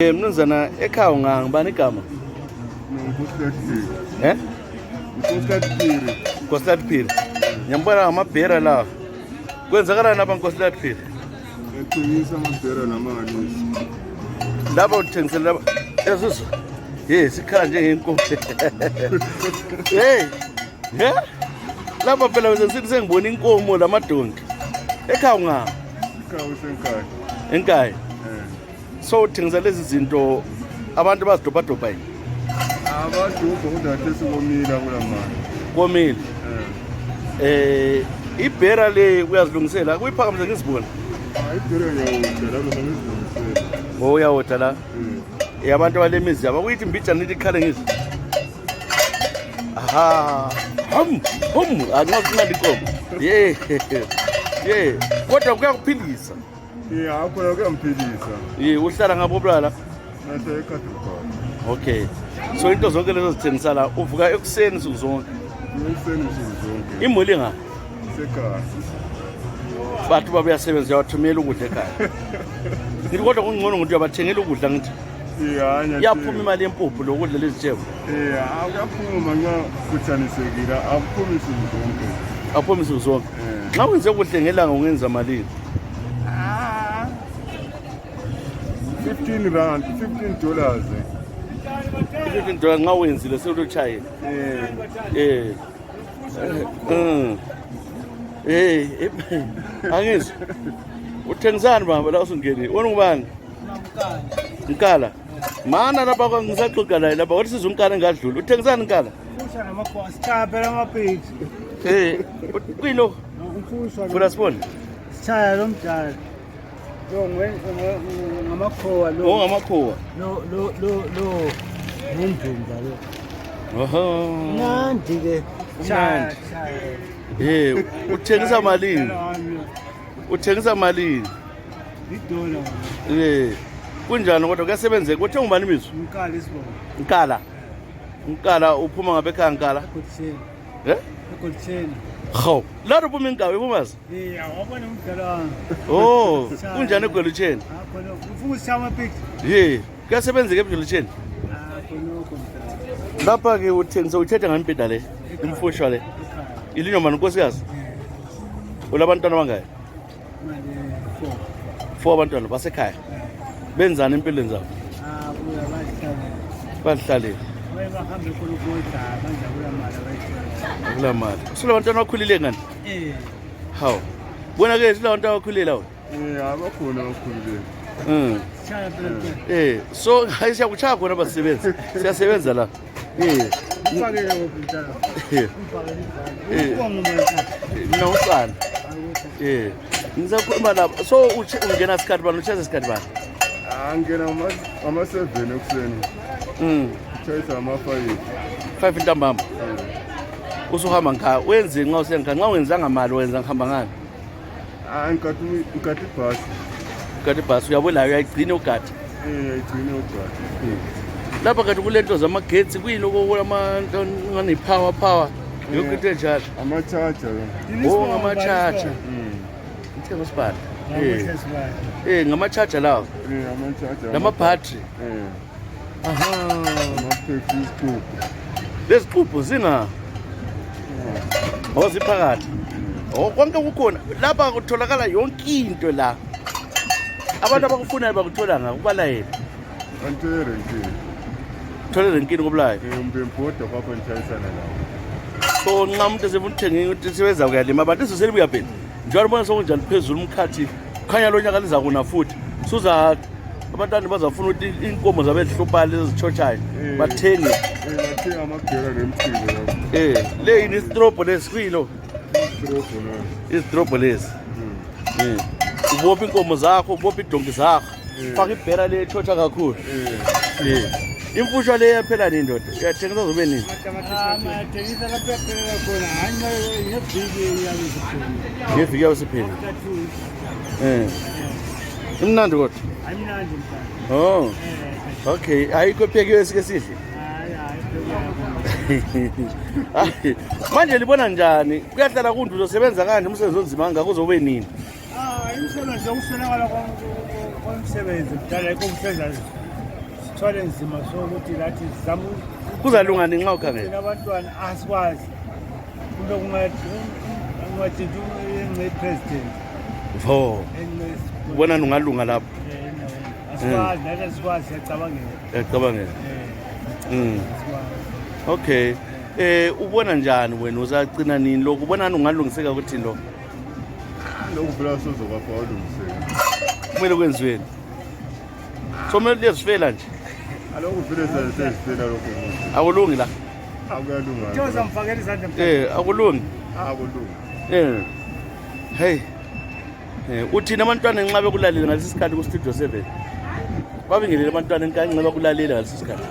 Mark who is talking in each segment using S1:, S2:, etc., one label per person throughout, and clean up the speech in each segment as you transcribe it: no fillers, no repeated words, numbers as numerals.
S1: Mnumzana ekhaya ungangibani igama?
S2: Nkosikazi Phiri.
S1: Eh?
S2: Nkosikazi Phiri.
S1: Nkosikazi Phiri. Ngiyambona ngamabhera la. Kwenzakalani lapha Nkosikazi Phiri?
S2: Ngithengisa amabhera namahanisi.
S1: Lapha uthengisela lapha. Yesusu. Hey, sikhala njengenkomo. Hey. Yeah? Lapha phela bese ngisithi sengibona inkomo lamadonki. Ekhaya unga?
S2: Ekhaya usenkaya.
S1: Enkaya.
S2: Eh.
S1: So uthengisa lezi zinto abantu bazidobhadobha yini?
S2: Abadobha kodwa khathesi komile akulamali.
S1: Komile. Eh. Ibhera le uyazilungisela kuyiphakamise ngizibona.
S2: Hayi ibhera ngiyawuda la mina ngizilungisela.
S1: Oh uyawoda la. Eh abantu abalemizi yabo kuyithi mbijana lithi ikhale ngizwe. Aha. Hum hum anxa kunandi inkomo. Yeah. Yeah. Kodwa kuyakuphilisa.
S2: Ya khona kuyamphilisa.
S1: Ye uhlala ngapho bulala?
S2: Nahlala eKaterberg.
S1: Okay. So into zonke lezo zithengisa la uvuka ekuseni nsuku zonke.
S2: Ekuseni nsuku zonke.
S1: Imuli nga?
S2: Sekhaya.
S1: Bathu babuyasebenza uyawathumela ukudla ekhaya. Ngithi kodwa kungcono ukuthi uyabathengela ukudla ngithi.
S2: Ya
S1: Iyaphuma imali yempuphu lokudla lezitshebo.
S2: Ya kuyaphuma nxa kuthanisekile akuphumi nsuku zonke.
S1: Akuphumi nsuku zonke.
S2: Eh.
S1: Nxa wenze kuhle ngelanga ungenza malini?
S2: 15 rand, $15.
S1: $15 nxa wenzile sewulochayela.
S2: Eh.
S1: Eh. Eh, angizwa. Uthengisani baba la usungenile? Wena ungubani? Nkala. Mana lapha ngisaxoxa naye lapha wathi sizwe unkala engadluli. Uthengisani nkala?
S3: Usha namakhosi, sitshaya phela amapeki.
S1: Eh, kuyilo
S3: Umfusha
S1: funa sibone.
S3: Sitshaya lo mdala. Lo ngamakhowa lo.
S1: Oh ngamakhowa.
S3: Lo lo lo lo nendumba lo.
S1: Oho.
S3: Mnandi ke.
S1: Mnandi. Eh, uthengisa malini? Uthengisa malini?
S3: Idola.
S1: Eh. Kunjani kodwa kuyasebenzeka? Uthenga ubani imizwa?
S3: Nkala isibongo.
S1: Nkala. Nkala uphuma ngabe ekhaya Nkala?
S3: Egolitheni.
S1: Eh?
S3: Egolitheni.
S1: Hawu, lapho uphuma inkabi ubumazi?
S3: Eh, wabona umdala wami.
S1: Oh, kunjani egolitheni?
S3: Ah, khona ufuna usishaya amapiki.
S1: Ye, kuyasebenzeka ebudlelitsheni.
S3: Ah, khonokho mdala.
S1: Lapha ke uthengisa uthetha ngani le? Imfushwa le. Ilinywa mani nkosikazi? Ulabantwana bangaki?
S3: Mali 4.
S1: Four abantwana basekhaya. Benzani empilweni zabo?
S3: Ah, buya bahlala.
S1: Bazihlalele.
S3: Baye bahambe khona ukudla manje akula mali abayithola.
S1: Akula mali. Sulabantwana bakhulile ngani?
S3: Eh,
S1: Hawu. Bona ke sulabantwana bakhulile lawo.
S2: Eh abakhona abakhulile.
S3: Sitshaya phela phela.
S1: Eh, so hayi siyakuchaya khona basebenzi. Siyasebenza la. Eh.
S3: Ufakele kuphi mntana?
S1: Eh.
S3: Ufakele
S1: Eh.
S3: izandla. Ubonge mntana.
S1: Mina usana. Eh. Ngisakhuluma lapha. So ungena sikhathi bani uchaza sikhathi bani?
S2: Ah ngena ama 7 ekuseni. Utshayisa ama 5.
S1: 5 ntambama. Usuhamba ngikhaya. Wenzeni nxa usiya ngikhaya? Nxa wenzanga mali wenza ngihamba ngani?
S2: Ah ngikhathi ngikhathi ibhasi.
S1: Ugada ibhasi uyabona uyayigcina ugada.
S2: Eh igcine ugada.
S1: Lapha kanti kulento zamagetsi kuyini okulamanto ngani power power. Yonke into enjalo.
S2: Ama charger la.
S1: Oh ngama-charger. Ngithe ngosibani. Eh. Eh ngama-charger lawo.
S2: Eh ama charger.
S1: Lama battery.
S2: Eh
S1: Aha.
S2: ama packs isixubho.
S1: Lezixubho zinga Oh ziphakathi. Oh konke kukhona. Lapha kutholakala yonke into la. Abantu abakufunayo bakuthola nga kubalayela.
S2: Anto erenkini.
S1: Thole renkini kobulayo.
S2: Eh umbemboda kwapha ngitshayisana lawo.
S1: So nxa umuntu esefuna ukuthenga into sebeza kuyalima abantu izoselibuya phela. Njengoba ubona sokunjani phezulu umkhathi khanya lo nyaka liza kuna futhi. Suza abantwana bazafuna ukuthi inkomo zabe zihlupha lezi zitshotshayo bathenge.
S2: Eh bathenga amabhera nemthilo lapho.
S1: Eh le yini isitrobho lesi kuyilo
S2: Isixubho la.
S1: izitrobho lezi. Eh ubopha inkomo zakho ubopha idonki zakho. Faka ibhera le etshotsha kakhulu.
S2: Eh
S1: Eh imfushwa le yaphela nini ndoda? Uyathengisa zobe nini?
S3: Ah, mayathengisa lapho yaphelela khona. Hayi ngeviki iyabe isiphela.
S1: Ngeviki yabe siphela.
S3: After 2 weeks.
S1: Eh. Imnandi kodwa.
S3: Ayimnandi mntana.
S1: Oh.
S3: Eh,
S1: Okay, ayikho ephekiwe esike sidle.
S3: hayi hayi.
S1: Hayi, manje libona njani? Kuyahlala kuntu uzosebenza kanje umsebenzi onzima kangaka uzobe nini?
S3: Ah, imisebenzi yokuswelakala komsebenzi mdala yikho kusenza Sithwale nzima so ukuthi lathi sizama
S1: Kuzalunga nini nxa ukhangela?
S3: Thina abantwana asikwazi. Kumbe kungatshintsha engce president.
S1: Vo.
S3: Engce
S1: Ubona ungalunga lapho.
S3: Asikwazi nathi asikwazi siyacabangela.
S1: Uyacabangela.
S3: Eh.
S1: Mm. Okay. Eh ubona njani wena uzacina nini lokhu? Ubona ungalungiseka ukuthi lokho?
S2: Lokhu phela sozokwakho awulungiseka.
S1: Kumele kwenziweni? So kumele liyazifela nje.
S2: Alokhu vele sezifela lokhu.
S1: Akulungi la.
S2: Akuyalunga.
S3: Njengoba mfakela izandla mfana.
S1: Eh akulungi.
S2: Akulungi.
S1: Eh. Hey. Eh uthini abantwana nxa bekulalele ngalesi sikhathi ku Studio 7? Babingelele abantwana nxa bakulalela ngalesi sikhathi.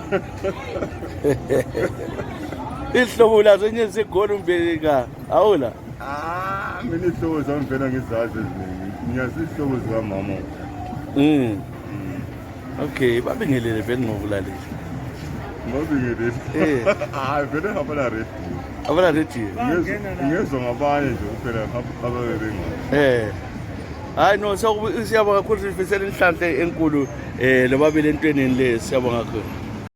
S1: Ihlobo lazo enye segoli umbeka. Awula.
S2: Ah, mina iy'hlobo zami vele ngizazi eziningi. Ngiyazi iy'hlobo zikamama.
S1: Mm. Okay, babingelele vele ngokulalela.
S2: Ngabingelele.
S1: Eh.
S2: Hayi vele ngabala radio.
S1: Abala radio.
S3: Bangena la.
S2: Ngezwa ngabanye nje kuphela ababe bengazi.
S1: Eh. Hayi no siyabonga kakhulu sifisela inhlanhla enkulu eh lobabili entweneni le siyabonga kakhulu.